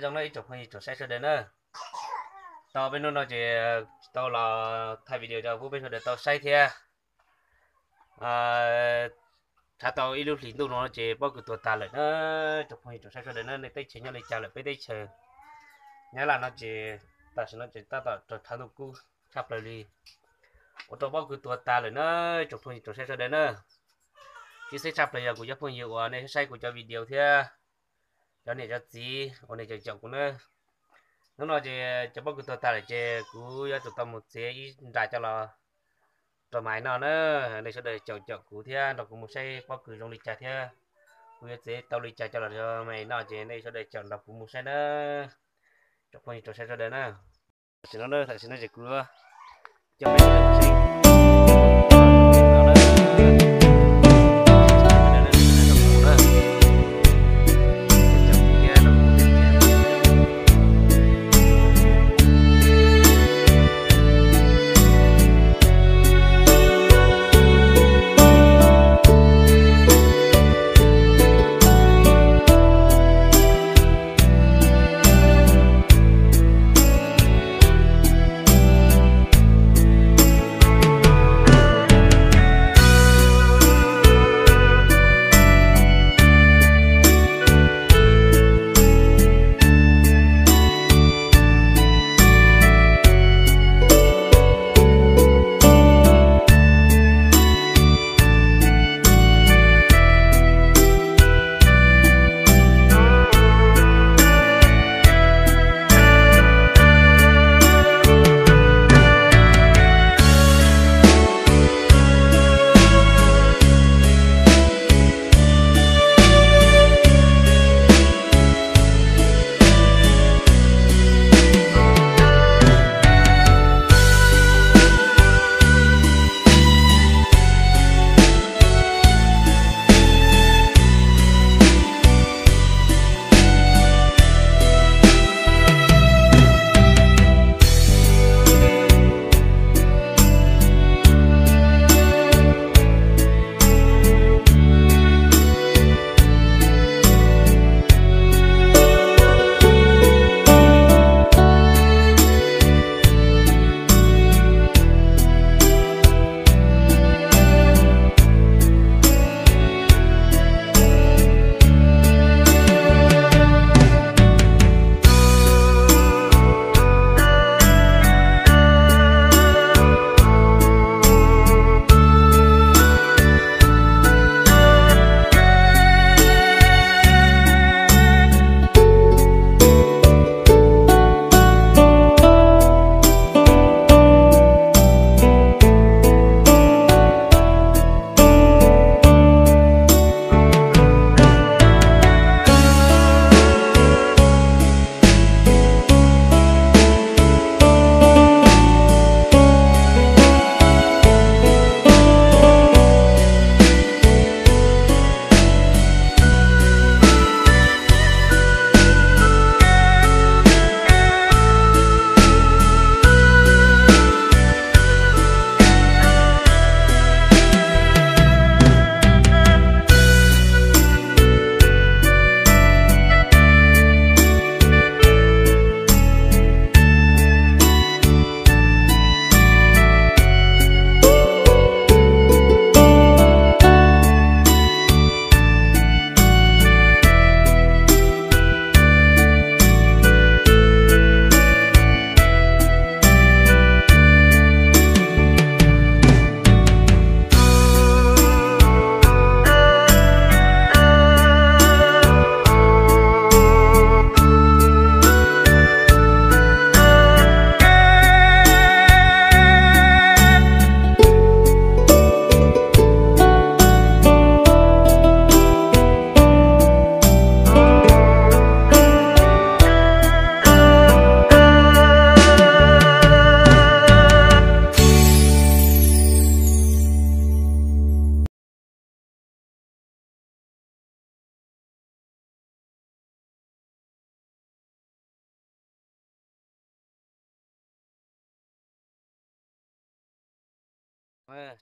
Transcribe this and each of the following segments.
Zoo na ib tsoom phooj ywg tsoom saib sawv daws na. Tau peb hnub no ces tsis tau los thaij video rau peb sawv daws tau saib thiab. Rhawv tau ib lub hlis ntuj no ces pob kws tuag tag lawm na. Tsoom phooj ywg tsoom saib sawv daws na, nej teb chaws nyob li cas lawm, peb teb chaws Nyab Laj no ces tam sim no ces tab tom raug rhawv ntuj kub tshaj plaws li, ua rau pob kws tuag tag lawm na. Tsoom phooj ywg tsoom saib sawv daws na, tshwj xeeb tshaj plaws yog kuv cov phooj ywg uas nej saib kuv cov video thiab cov niam cov txiv uas nej caum caum kuv na. Hnub no ces cov pob kws tuag tag lawm ces kuv yuav tsum tau mus txiav ib nra coj los rau mas noj na. Nej sawv daws caum caum kuv thiab nrog kuv mus saib pob kws zoo li cas thiab kuv yuav txiav tau li cas coj los rau mas noj ces nej sawv daws caum nrog kuv mus saib na. Tsoom phooj ywg tsoom saib sawv daws na, tam sim no, tam sim no ces kuv coj peb sawv daws mus saib.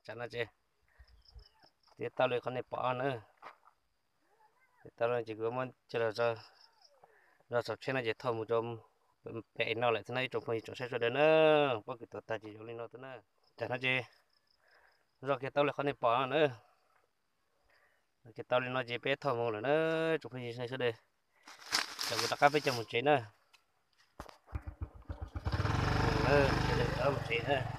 Tsam no ces txiav tau li qhov nej pom na. Txiav tau li ces kuv muab coj los tso Zog txhaum tsheb no ces thauj mus rau pem no lawm thiab na ib tsoom phooj ywg tsoom saib sawv daws na. Pob kws tuam tag ces zoo li no thiab na. Tam no ces zog kiag tau li qhov nej pom no na. Zog kiag tau li no ces peb thauj mus lawm na tsoom phooj ywg sawv daws. Tam kuv rov qab peb coj mus tsev na. Sawv daws rov mus tsev na.